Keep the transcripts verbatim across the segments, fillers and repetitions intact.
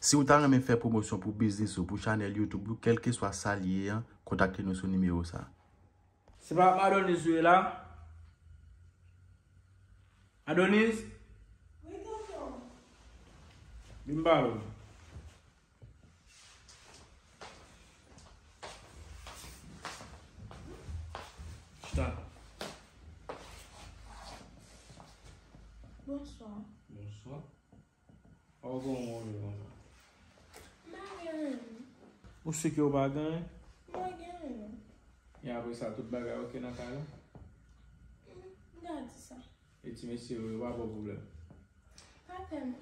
Si w ta renmen fè pwomosyon pou biznis ou, pou chanèl YouTube ou, kèlkeswa sa l ye an, kontakte nou sou nimewo sa. Se pa Madonise ou ye la? Madonise? Wi, tonton. Vin pale w. Chita. Bonswa. Bonswa. Ou gon move konsa. M pa gen anyen. Ou si ke ou pa gen anyen? M pa gen anyen. E apre sa, tout bagay oke nan kay la? M, m ka di sa. E ti mesye yo, yo pa ba w pwoblèm? Pa tèlman.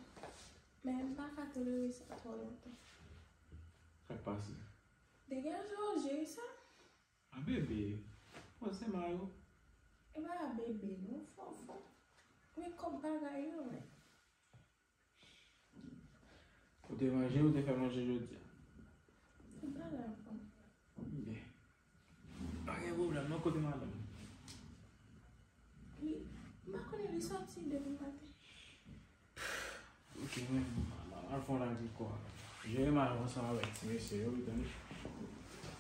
Men m pa ka tolere sa twò lontan. Sa k pase? Degaje w, jere sa. A bebe, pran se ma yo. E pa bebe, non, fò, fò. Men kòb bagay yo, men. Ou te manje, ou te fè manje jodi a? Ou pa la ankò. Byen. Pa gen pwoblèm, non, kote madanm? Li, m pa konnen, li sòti depi maten. Ok, men, m, m, m al fè yon lagikò. Jere mal ansanm avèk ti mesye yo, wi, tande?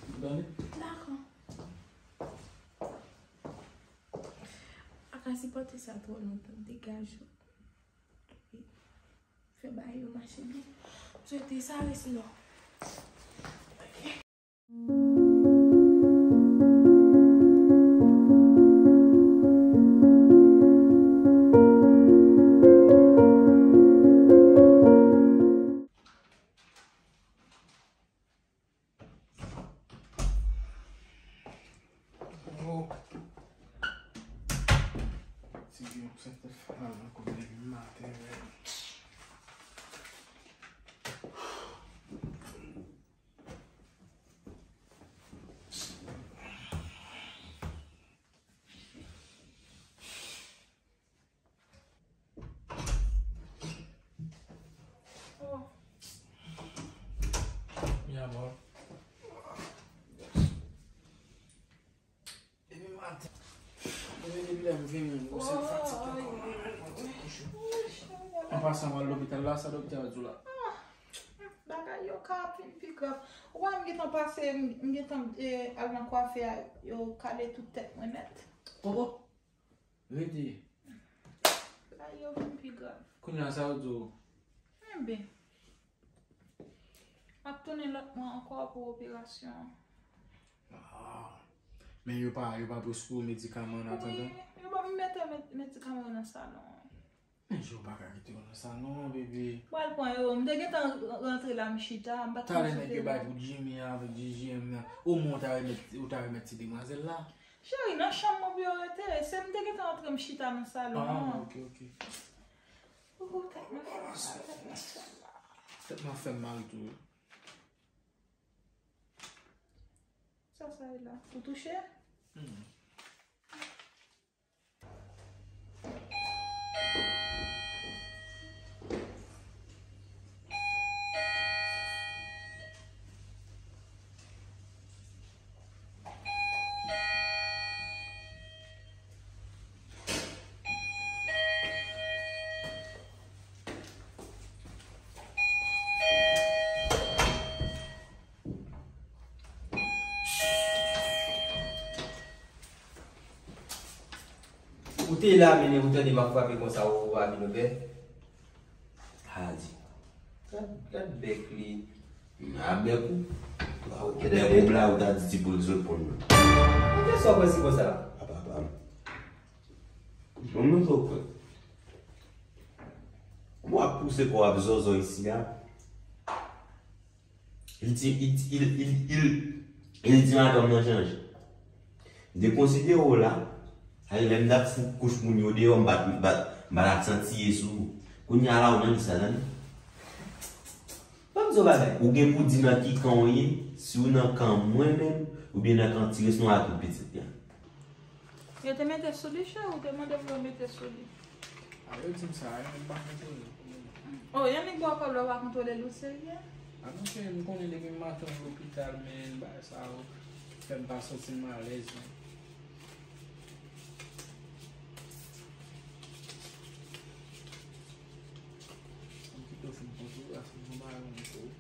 Ou tande? Dakò. Pa ka sipòte sa twò lontan, degaje w. Fè bagay yo mache byen. M swete sa, wi, sinon. Oh. Ti gen yon sèten fè mal nan kò depi maten, men. Oh. Mi amor. Depi maten. Depi, depi lè m vini, m se fatig ankò. An pasan, m al lopital la, sa doktè a di w la? Bagay yo ka ap vin pi grav. Ou wè, m gentan pase, m, m gentan, eh, al nan kwafe a, yo kale tout tèt mwen nèt. Oh, oh. Rete. Bagay yo vin pi grav. Kounye a sa yo di w? Enben. M ap tounen lòt mwa ankò pou operasyon an. Ah. Men yo pa, yo pa preskri w medikaman an atandan? Wi, yo ban m mete med-, medikaman yo nan salon an. Men yo pa ka kite w nan salon an, bebe. Pral pran yo. M te gentan rantre la, m chita, m pa t konn sou telefòn. Talè nèg yo bay pou Jimmy an avèk J J M nan. Omwen w ta remèt, ou ta remèt ti demwazèl la. Cheri, nan chanm mwen pou yo rete. Se m te gentan antre m chita nan salon an. Ah, ok, ok. Ooh, tèt mwen fè mal, tèt mwen fè mal. Tèt mwen fè mal tou. Sa, sa e la? Ou touche? Hmm. Ou te la, men ou tande m ap frape konsa, ou pa vin ouvè. Hadi. Gad, gad bèk li. A bèk ou. Bèk ou bla, ou ta di ti poul sot pon nan. Ou te sò presi konsa? Apa, apa. Bon, mwen poko kwè. Kouman w ap pouse kò w ap zòzò isi a? Il di, il, il, il, il, il di madanm nan chanje. M te konsidere w la, sa vle lè m t ap fout kouch moun yo deyò, m pa t, m pa t, m pa t ap santi ye sou ou. Kounye a la, ou nan lista, tande. Ban m di w bagay. Ou gen pou di nan ki kan w ye, si w nan kan mwen menm, oubyen nan kan ti res nou a tout pitit la. Yo te mete sou li, chè, ou te mande pou yo mete sou li? A, yo di m sa, yo menm pa kontwole. Oh, yon nèg ba w kòb la, w pa kontwole l, ou serye? A non, chè, m konnen depi maten w lopital, men bagay sa yo fè m pa santi m alèz, men. M kite w fin kontwole. Yon bagay pou ou.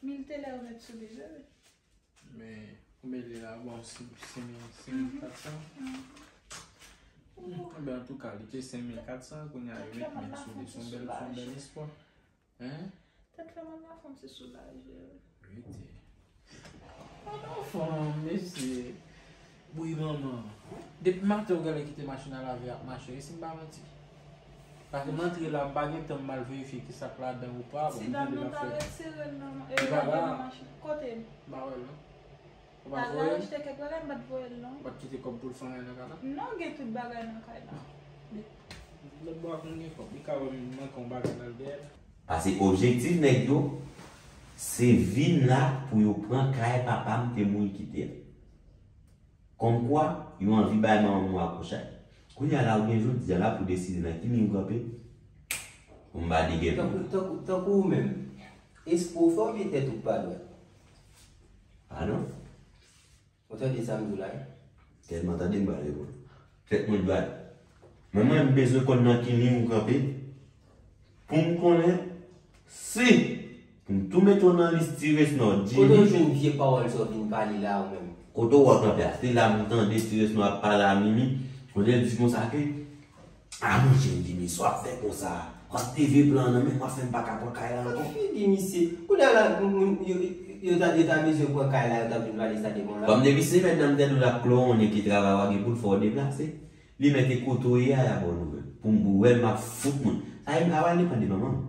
Mil te lè remèt sou li, vre. Men, konbyen li la? Bon, senk mil, senk mil kat san. Enben, antouka, li te senk mil kat san, kounye a yo met mil sou li, se yon bèl, se yon bèl espwa. Hein? Tèt fè mal la, fanm se soulaje. Rete. An anfòm, mesye. Bouy manman. Depi maten ou genlè kite machin a lave ap mache, e si m pa manti? Paske m antre la, m pa gen tan m al verifye ki sa k ladan ou pa. Bon, si m dam nan ta retire l nan, e, lave nan machin. Kote l? M pa wè l non. Ou pa voye l? L al achte kèk bagay, m pa t voye l non. Ou pa t kite kòb pou l fè anyen nan kay la? Non, gen tout bagay nan kay la. Lòt bò a konn gen kòb, li ka wè m manke yon bagay nan dèyè l. Paske objektif nèg yo, se vin la pou yo pran kay papa m te mouri kite a. Kòmkwa, yo anvi bay manman m yon akouchay. Kounye a la, ou gen jodi a la pou deside nan ki liy ou kanpe. Pou m pa degèpi. Tankou, tankou, tankou ou menm. Espre w fè oubyen tèt ou k pa dwat? Padon? Ou tande sa m di w la, wi? Tèlman tande m pral reponn. Tèt mwen dwat. Men mwen, m bezwen konn nan ki liy ou kanpe. Pou m konnen si pou m tou mete w nan lis Ti Resnò, Jimmy. Kote w jwenn vye pawòl sa w vin pale la a ou menm? Kote w wè w kanpe a? Se la m tande Ti Resnò ap pale a Mimi. Kote l di konsa ke, a monchè Jimmy, sa w ap fè konsa? W ap devye plan nan men m, w ap fè m pa ka pran kay la ankò. Kote figi misye? Kounye a la, moun, moun, yo, yo ta, yo ta bezwen pran kay la, yo ta vin pale sa devan w la. Kòm depi se mèt nan tèt ou l ap klowonnen ki travay w a gen pou l fè w deplase. Li mèt e kote w ye a, y a ba w nouvèl. Pou m wè m ap fout mwen. Sa vle di m pa pral depann de manman m.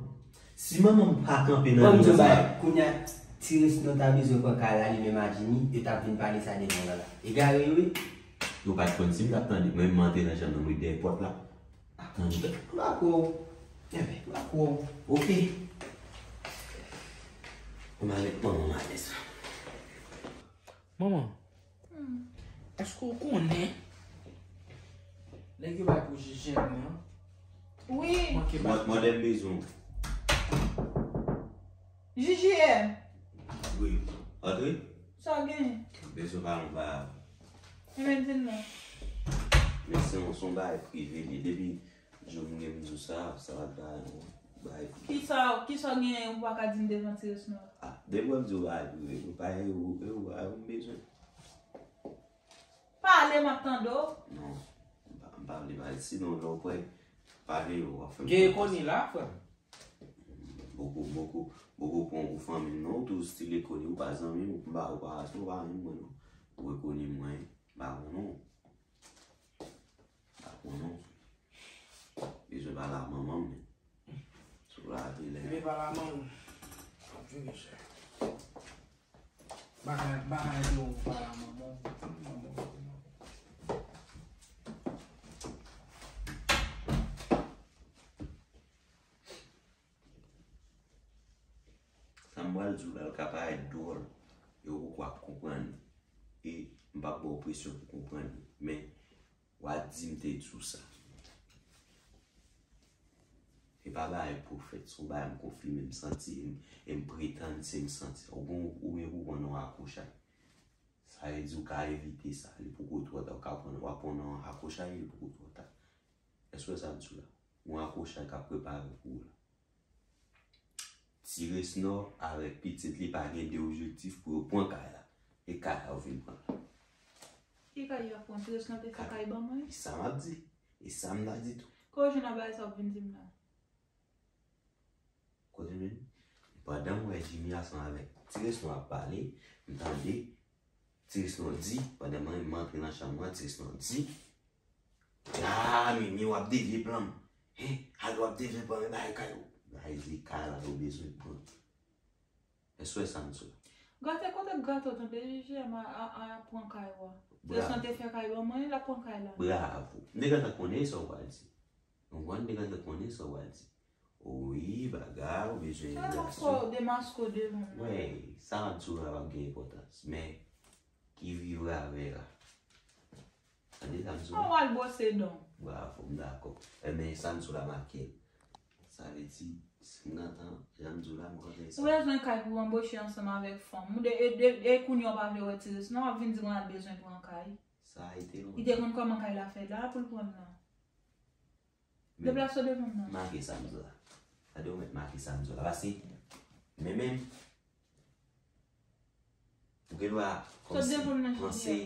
Si manman m pa kanpe nan liy ansanm ak. Kounye a, Ti Resnò ta bezwen pran kay la, li menm ak Jimmy, yo t ap vin pale sa devan w la la. Egare yo ye. Yo pa t konn si m t ap tande. Mwen menm m antre nan chanm nan, m ret dèyè pòt la. Tande. M pa kwè w. Enben, m pa kwè w. Oke. Mwen m al met manman m alèz. Manman, hmm, èske w konnen nèg yo bay pou J J M nan? Wi. Manke ba. Mòd, mòd m bezwen w. J J M. Wi. Antre. Sa w genyen? Bezwen pale yon bagay avè w. Enben, di m non. Men se yon, se yon bagay prive li ye. Depi jou m gen m di w sa, sa pa t bagay non. Bagay prive. Kisa, kisa w genyen ou pa ka di m devan Ti Resnò? Ah, depi w ap di w bagay prive, ou pa, e ou, e ou, e ou m bezwen. Pale, m ap tande w. Non, m pa, m pa vle pale. Sinon, lè w kwè, pale, w ap fè m konfyans. Gen Koni la, frè m. Poko, poko, poko pran w pou fanmi m, non. Ou tou stil Koni, ou pa zanmi m, ou pa, ou pa, ou pa zanmi mwen, non. Ou wè Koni mwen, m pa konnen w. M pa konnen w. Bezwen pale a manman m, men. Sou lavi lè. Ebyen, pale a manman w. M ap vini, chè. Bagay, bagay yo, pale a manman w. Sa m pral di w la, l ka parèt dwòl, e ou poko ap konprann li. E m p ap ba w presyon pou w konprann li. Men, w a di m te di w sa. E pa bagay pwofèt, se yon bagay m konfime, m santi, e m, e m pretann se m santi. Ou gen, ou gen pou pran nan yon akouchay. Sa vle di w ka evite sa, li poko twò ta, w ka pran, w ap pran nan yon akouchay, li poko twò ta. Èske w wè sa m di w la? Yon akouchay k ap prepare pou ou la. Ti Resnò avèk pitit li pa gen de objektif pou yo pran kay la. E kay la yo vin pran la. Ki kay y ap pran? Ti Resnò te fè kay ban mwen? E sa m ap di. E sa m ta di tou. Kote w jwenn nan bagay sa w ap vin di m la? Kote m jwenn? Pandan m wè Jimmy ansanm avèk Ti Resnò ap pale, m tande Ti Resnò di, pandan mwen, m antre nan chanm mwen, Ti Resnò di, "Ah, Mimi, w ap devye plan m. Hein, ale w ap devye plan m, e bagay kay ou." Bagay di kay la yo bezwen pran. Èske w wè sa m di w la? Gate kote gate w tande J J M a, a, a pran kay ou a. Ti Resnò te fè kay ban mwen, l ap pran kay la. Bravo. M te gentan konnen sa w pral di. Ou konprann, m te gentan konnen sa w pral di. Wi, bagay, ou bezwen relasyon. Demaske w devan m. Wi, sa m ap di w la p ap gen enpòtans. Men, qui vivra verra. Tande sa m di w la? An w al bwose don. Bravo, m dakò. Ebyen, sa m sou la make. Sa vle di, si m gentan, jan m di w la, m kontan sa. Ou bezwen kay pou anboche ansanm avèk fanm. Ou de, e, de, e kounye a w pa vle wè ti Zis. Non, w ap vin di mwen al bezwen pran kay. Sa ete lontan. Li te konn kòman kay la fè la pou l pran l lan. Deplase w devan m nan. Make sa m di w la. Gade w mèt make sa m di w la. Paske, men menm, ou gen dwa kòmsi panse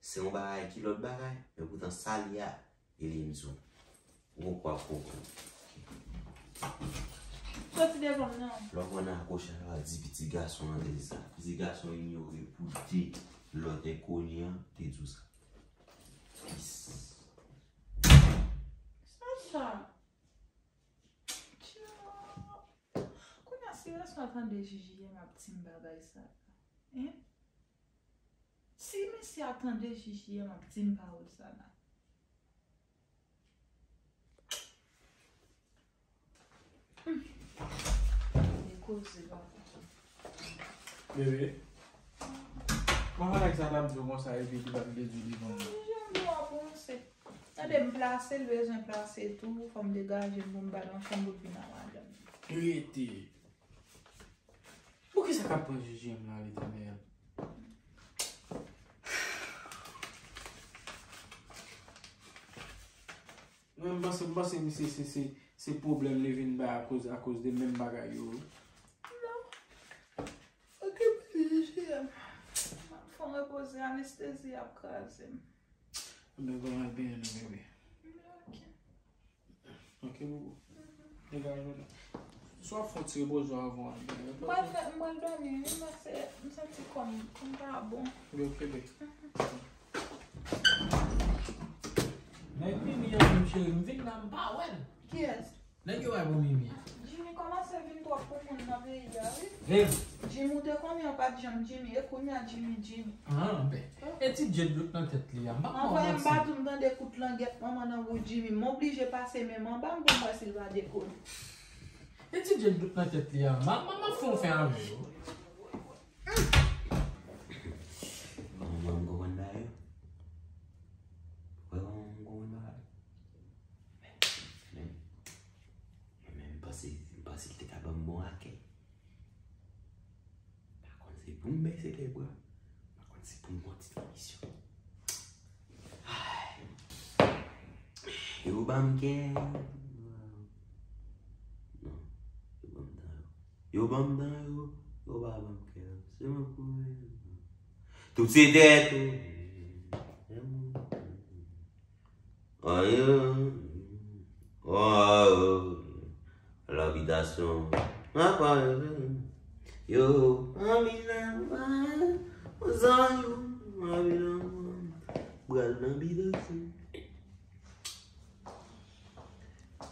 se yon bagay ki lòt bagay, men poutan sa li a, e li m di w. Ou poko ap konprann. Soti devan m nan. Lè w konn akwoche a, di pitit gason an te di sa. Pitit gason inyore pou de lòt enkoni an te di w sa. Pis. Sa sa? Tcha. Kounye a, si Resma tande Jiji a, m ap di m bagay sa la. Hein? Si mesye a tande Jiji a, m ap di m pawòl sa la. Hmm. E koze, papa. Bebe. Mwen wè nèg sa t ap di w konsa epi li pa t vle di li konn. Jan m ap panse. Tande m plase, l bezwen plase tou. Fò m degaje m pou m ba l yon chanm pou l vin a madanm. Rete. Poukisa k ap pran Jiji a la, Letènèl? Mwen, m panse, m panse misye se, se, se pwoblèm li vin bay akoz, akoz de menm bagay yo. Non. Ok, Jiji a. M ap fè w repoze, anestezi ap kraze m. Ebyen, bon, al benyen non, bebe. Ok. Ok, boubou. Degaje w la. Si w ap fè yon ti repoze w avan w al benyen. M pral fè, m pral dòmi, wi, paske m santi kò m, kò m pa bon. Yo, kenbe. Nèg Mimi an menm, cheri, m vin la, m pa wè l. Kiyès? Nèg yo bay pou Mimi an. Jimmy kòmanse vin twòp pou moun nan peyi a, wi. Vin. Jimmy, ou te konnen yo pa t janm Jimmy, e kounye a Jimmy, Jimmy. Ah, ben. E ti djed dout nan tèt li a, m pa konprann. Anvoye m batou, m tande kout langèt manman nan bouch Jimmy. M oblije pase men m anba m pou m wè si l pa dekole. E ti djed dout nan tèt li a, m ap, m ap, m ap fè yon fè avè yo. Manman m konprann bagay yo. Wè manman m konprann bagay. Men, men, men, men, m panse, m panse l te ka ban m bon akèy. Pa konn se pou m bese lèbra, pa konn se pou m pran ti demisyon. Ay. Yo ban m kè. Non, yo ban m tan yo. Yo ban m tan yo, yo pa ban m kè. Se mwen pou mwen. Tout se dèyè tou. Ayen. Oh, oh. Lapitasyon. Apa, yo, anvi nan zan yo, anvi nan bral nan bitasyon.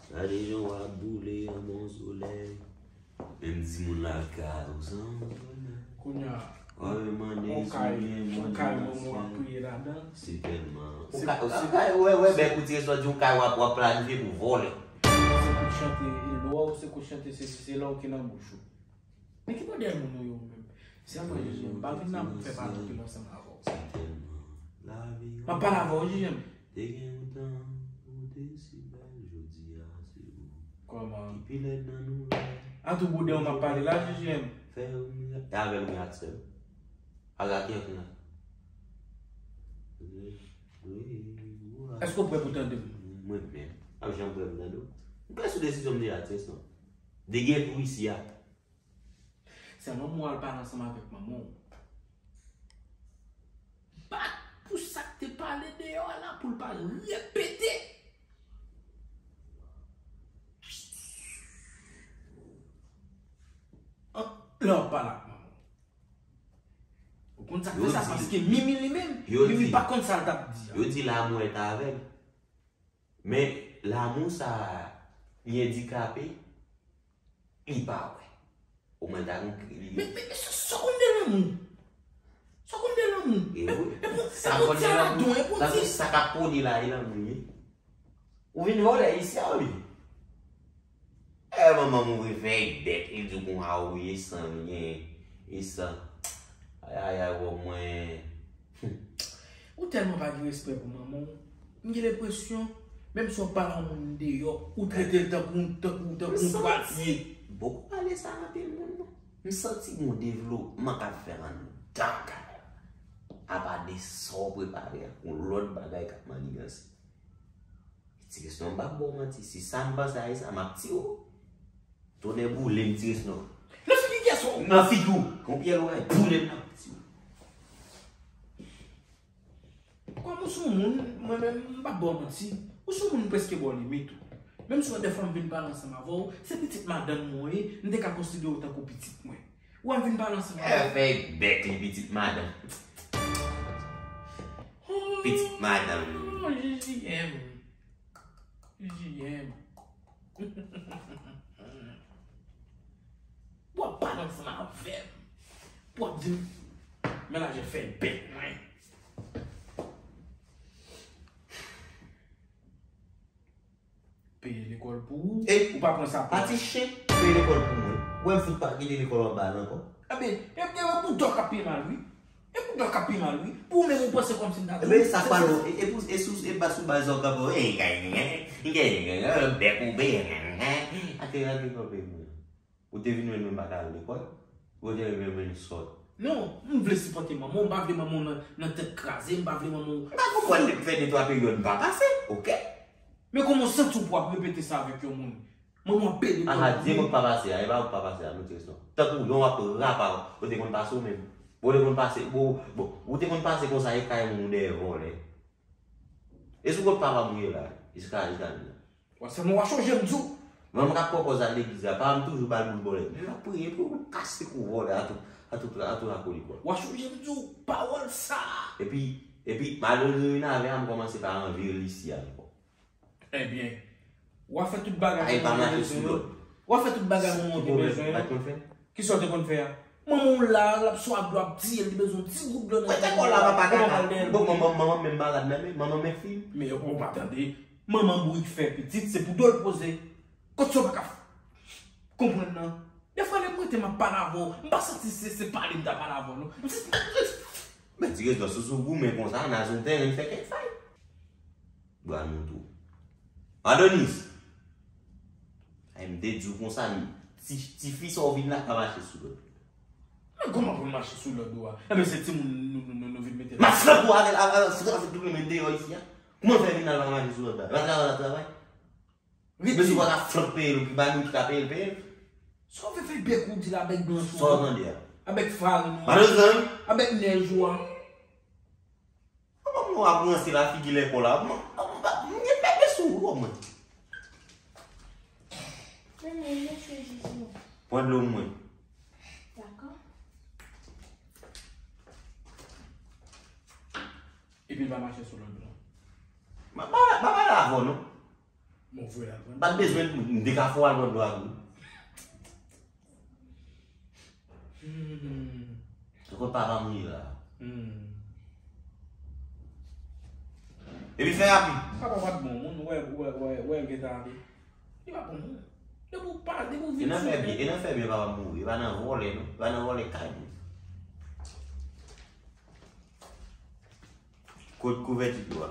Gade jan w ap boule an bon solèy. Menm di moun la ka ou san. Kounye a, on kay, on kay manman w ap priye ladan. Se tèlman. On kay, on kay, wè, wè, bèk ou tire sòti, on kay w ap, w ap planifye pou vòlè. Se kout chante elwa ou se kout chante sesi sela ou ki nan bouch ou. Men ki modèl moun ou ye ou menm? Sèlman Jezi, m pa vin la pou m fè pale anpil ansanm avè w. M ap pale avè w, Jezi. Te gen yon tan ou te si bèl, jodi a se ou. Kòman? Ki pi lèd nan nouvèl. A tou bouden w m ap pale la, Jezi. Fè yon mirak. E avè l ou gen aksè. Ala ki anfin la. Èske w prè pou tande m? Mwen menm. A janm prè pou tande w. M prè sou desizyon m deja, Tristan. Degè pou isi a. Sèlman mwen al pale ansanm avèk manman w. Bat pou sa k te pale deyò a la pou l pa repete. An, lè w ap pale ak manman w. Ou konn sa k fè sa? Paske Mimi li menm, Mimi pa konn sa l t ap di a. Yo di l'amour est aveugle. Men lanmou sa a, li andikape, li pa wè. Omwen ta gen li. Men, men, men sa, sa konn de lanmou? Sa konn de lanmou? E wi. Sa konn de lanmou. Tankou sa k ap pwone la, e lanmou li ye. Ou vin vòlè isi a, wi. E manman m ouvri fèy bèt, li di w konsa, wi, e san li gen, e san. Ayayay, wè mwen. Ou tèlman pa gen respè pou manman w. M gen lenpresyon Menm si w ap pale a yon moun deyò, ou trete l tankou, tankou, tankou yon twal pye. Poko pale sa anpil moun, non. M santi gon devlopman k ap fèt anndan kay la. Apa de sa w prepare a, gon lòt bagay k ap maniganse. Ti Kris, non, m p ap ba w manti. Si sa m panse a, e sa, m ap tiye w. Tonnè boule m, Ti Kris, non. Nan figi kiyès ou? Nan figi w. Gon pyè lwa, boule m, m ap tiye w. Kòm ou se yon moun, mwen menm, m p ap ba w manti. Ou se yon moun m prèske ba w limit ou. Menm si w wè dèfwa m vin pale ansanm avè w, se pitit madanm mwen w ye, m te ka konsidere w tankou pitit mwen. Ou wè m vin pale ansanm avè w. Fè bèk li pitit madanm. Pitit madanm. Oh, J J M. J J M. W ap pale ansanm avè m. W ap di m, men lajè fè bèk mwen. Peye lekòl pou ou. E ou pa pran sa pou pati chen, peye lekòl pou mwen. Ou wè m fout pa kite lekòl anba l ankò. Ebyen, e, e, e boudò k ap peye mal, wi. E boudò k ap peye mal, wi. Pou ou menm, ou panse kòmsi m ta di w. Ebyen, sa pa lò. E, e pou, e sou, e ba sou baz sa w kanpe, e, bèk ou, bèk, ate, ate, kanpe mwen. Ou te vin wè mwen pa ka al lekòl. Ou te vin wè mwen sòt. Non, m vle sipòte manman w, m pa vle manman w nan, nan tèt kraze, m pa vle manman w. M pa konprann li fè de twa peryòd m pa pase, oke? Men kòman w santi w pou w ap repete sa avèk yon moun? Manman w ap pede pou l. Aha, di mwen k pa pase a, e pa ou k pa pase a, nou te restan. Tankou yon w ap rapa, ou te konn pase ou menm. Bon, ou te konn pase, bon, bon, ou te konn pase konsa, e kay moun ou dèyè vòlè. E sou kont papa m ou ye la, jiska, jiska jodi a. Wa sèlman wa chonje m di w. Manman k ap pran pòz al legliz la, papa m toujou ba l boul bòlè. Li ap priye pou l kase kou vòlè a tout, a tout, a tout rakolik wa. Wa chonje m di w pawòl sa. Epi, epi, malerezman, avè a m kòmanse pa anvi rele isi a ankò. Ebyen, wa fè tout bagay. Ay, pa mache sou lòd. Wa fè tout bagay manman w te bezwen. Ki sa w te konn fè a? Manman w la, l ap swav dlo, ap tiye l, li bezwen ti gout dlo nan men l. Mwen te kò la, papa kaka. Bon, manman, manman menm malad nan men, manman men fi. Men ou pa tande, manman bourik fè pitit, se pou do l poze. Kot sa w pa ka f-, konprann nan? Defwa lè m rete m ap pale avè w, m pa santi se, se pale m ta pale avè w, non. M santi, men ti rezon, sou sou goumen konsa, nan zon tèren, fè kèk fay. Bra nou tou. Adonis! Ay, m te di w konsa, ti, tifi sa w vin la ka mache sou lòd. Men kòman pou l mache sou lòd ou a? Enben, se timoun nou, nou, nou, nou vin mete la. M ap flanke w avè l, avè l, avè l, avè l, avè l, men deyò isi a. Kòman l fè vin la, l pa ka mache sou lòd la? L pa travay, l ap travay. Men si w pa ka flank peye l, ou ki ba nou ki ka peye l, peye l. Sa w fè fè bèk ou di la, bèk blanch ou a? Sa w tande a? Avèk farin ou a? Madanm zanmi. Avèk nèj ou a? Kòman w ap ranse la figi lèkòl la? Mwen, mwen, mwen, mwen gen pèpè sou ou, mwen. Men, men, mesye Jiji. Pran dlo mwen. Dakò. Epi l pa mache sou lòd, non. M pa, m pa pale avè w, non. Bon, voye l al pran. Pa t bezwen, m te ka fè w al pran dlo a tou. Hmm. Se kot papa m ye la. Hmm. Epi fè rapid. Papa pa t bon moun, wè, wè, wè, wè l gentan ale. Li pa bon moun. Depi w pa, depi w vin sou tè. E nan fè byen, e nan fè byen papa m mouri. E pa nan vòlè, non. E pa nan vòlè kay moun. Kot kouvèti dlo a?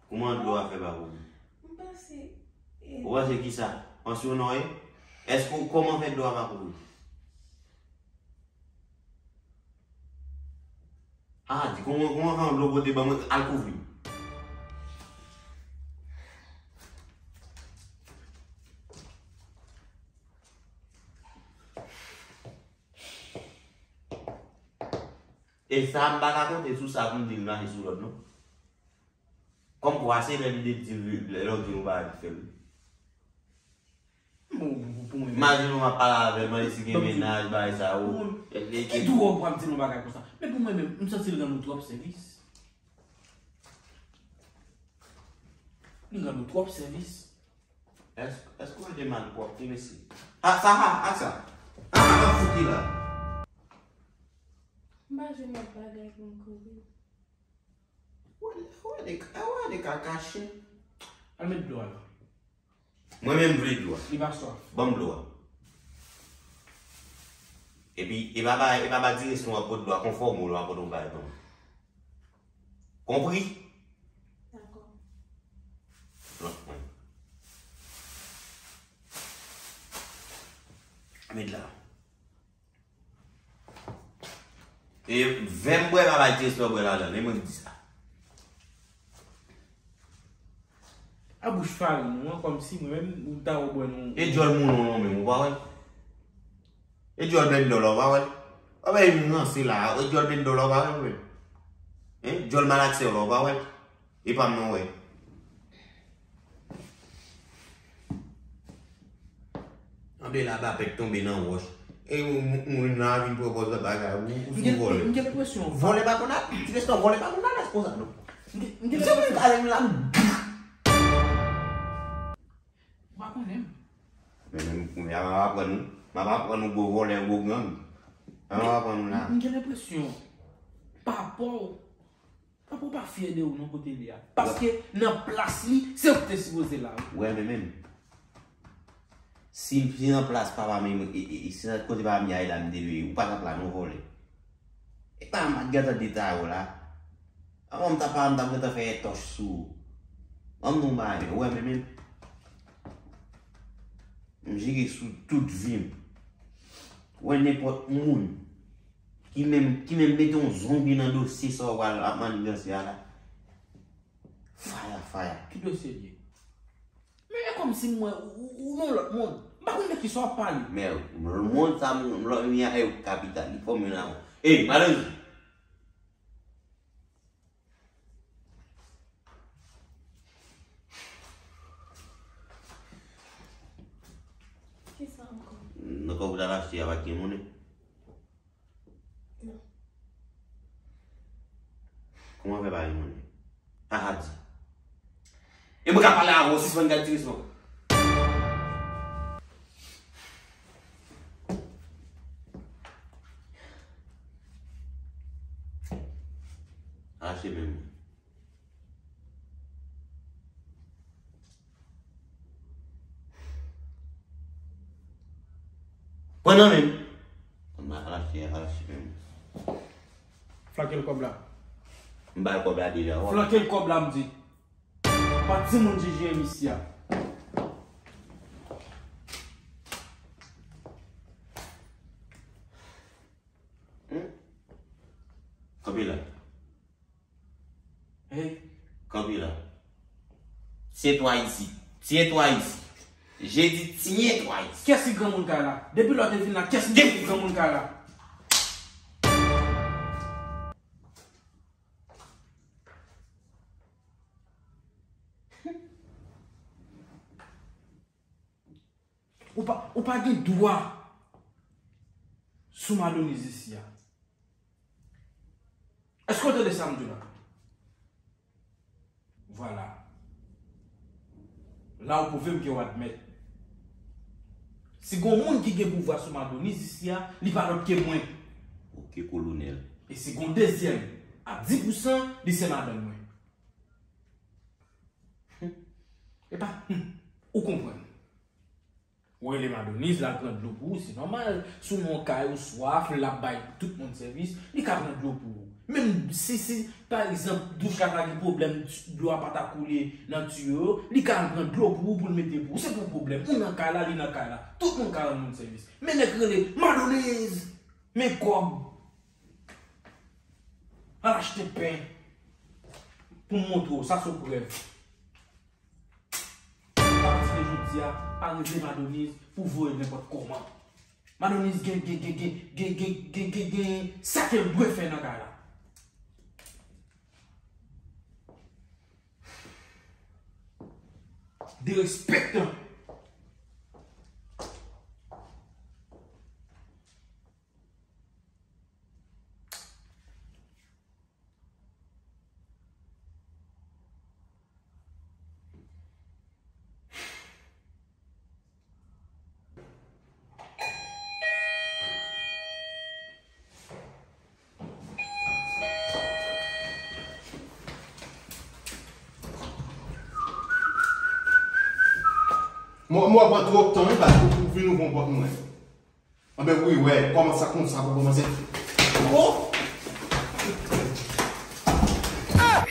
Kòman dlo a fè pa pou ou? M panse, e, ou panse ki sa? Panse w non e? Èske w, kòman fè dlo a pa kouvri? A, di kòman, kòman fè yon dlo pote ban mwen, al kouvri m. E sa, m pa ka konte sou sa pou m di l mache sou lòd, non. Kòm kwa se lè li te di l, lè lè w di l yon bagay li fè l. Bon, pou mwen. Imajine w ap pale avè l, mande si gen mennaj, bagay sa yo. Ki dwòl pou ap di l yon bagay konsa? Men pou mwen menm, m santi l rann ou twòp sèvis. Li rann ou twòp sèvis. Èske, èske w te malpwòpte, mesye? A, sa, a, a, sa. A, a, a, fout li la. M pa jwenn lòt bagay pou m kouvri. Wè, wè de, wè de kaka chen. Al met dlo a la. Mwen menm vle dlo a. Li pa swaf. Ban m dlo a. Epi, e pa ba, e pa ba direksyon w ap pot dlo a, konfòme w lè w ap pot yon bagay ban mwen. Konpri? Dakò. Met la. E vè m bwè pa bay ti respè bwè ladan, e mwen ki di sa. A bouch farin nou an, kòmsi mwen menm, ou ta wè bwè nou. E djòl moun ou non menm, ou pa wè l? E djòl blendè w la, ou pa wè l? Ou pa wè m ranse la, e djòl blendè w la, ou pa wè l menm? Hein? Djòl malaksè w la, ou pa wè l? E pa m non, wè. Anbe la ba pèk tonbe nan wòch. E moun, moun, moun nan vin pran pòz bagay, ou, ou sou vòlè. M gen, m gen enpresyon. Vòlè pa konn al, ti restan vòlè pa konn al, èske konsa non? M gen, m gen enpresyon. Ou pa konnen m. Men, men, men, m ap aprann ou. M ap aprann ou gwo vòlè, gwo gang. M ap aprann ou la. M gen enpresyon, papa w, papa w pa fyè de ou non kote li a. Paske nan plas li, se ou ki te sipoze la wi. Wè, men menm. Si m, si nan plas papa m, e, e, e, si nan kote papa m ye a, e la m te dwe ye, ou pa t ap la non vòlè. E pa m ak gentan detay ou la. Avan m t ap pale, m t ap gentan fè tòch sou ou. Ban m di w yon bagay, ou wè men menm. M jere sou tout vi m. Ou wè nenpòt moun ki menm, ki menm mete yon zonbi nan dosye sa w pral ap maniganse a la. Faya, faya. Ki dosye l ye? Men e kòmsi m wè ou, ou, ou nan lòt mond. M pa konn de kisa w ap pale. Men, mond sa, m, lòt mi a, e kapital, li fòme la. Ey, madanm! Kisa ankò? Nan kòb ou t al achte a, pa t gen monnen? Non. Kòman fè pa gen monnen? Sa sa di? E mwen ka pale avè w, sispann gad ti resman. Rache men mwen. Pran nan men m. Kòm a rache, a rache men mwen. Flanke l kòb la. M ba l kòb la deja, wè. Flanke l kòb la, m di. Pa timoun J J M isi a. Hmm? Kanpe la. Hey. Kanpe la. Tyen twa isi. Tyen twa isi. Je di tyen twa isi. Kiyès ki granmoun kay la? Depi lè w te vin la, kiyès ki granmoun kay la? Ou pa, ou pa gen dwa sou Madonise isi a. Èske w tande sa m di w la? Vwala. La ou pwouve m ke w admèt. Si gon moun ki gen pouvwa sou Madonise isi a, li pa lòt ke mwen. Oke, kolonèl. E si gon dezyèm a dis pousan, li se madanm mwen. Epa, hmm, ou konprann. Ou rele Madonise, l al pran dlo pou ou, se nòmal. Si w nan yon kay ou swaf, l ap bay tout moun sèvis, li ka pran dlo pou ou. Menm si, si, pa egzanp, douch la ta gen pwoblèm, dlo a pa ta koule nan tiyo yo, li ka al pran dlo pou ou, pou l mete pou ou. Se pa yon pwoblèm. Ou nan kay la, li nan kay la. Tout moun ka rann moun sèvis. Men nèg rele Madonise! Men kòb! Al achte pen pou m montre w, sa se yon prèv. Apati de jodi a, pa rele Madonise pou voye nenpòt kòman. Madonise gen, gen, gen sa ke l dwe fè nan kay la. Derespektan. Mwen, mwen pran twòp tan wi, paske pou vin ouvri yon pòt mwen. Anben wi, wè, kòman sa konsa pou kòmanse. Oh! Ah!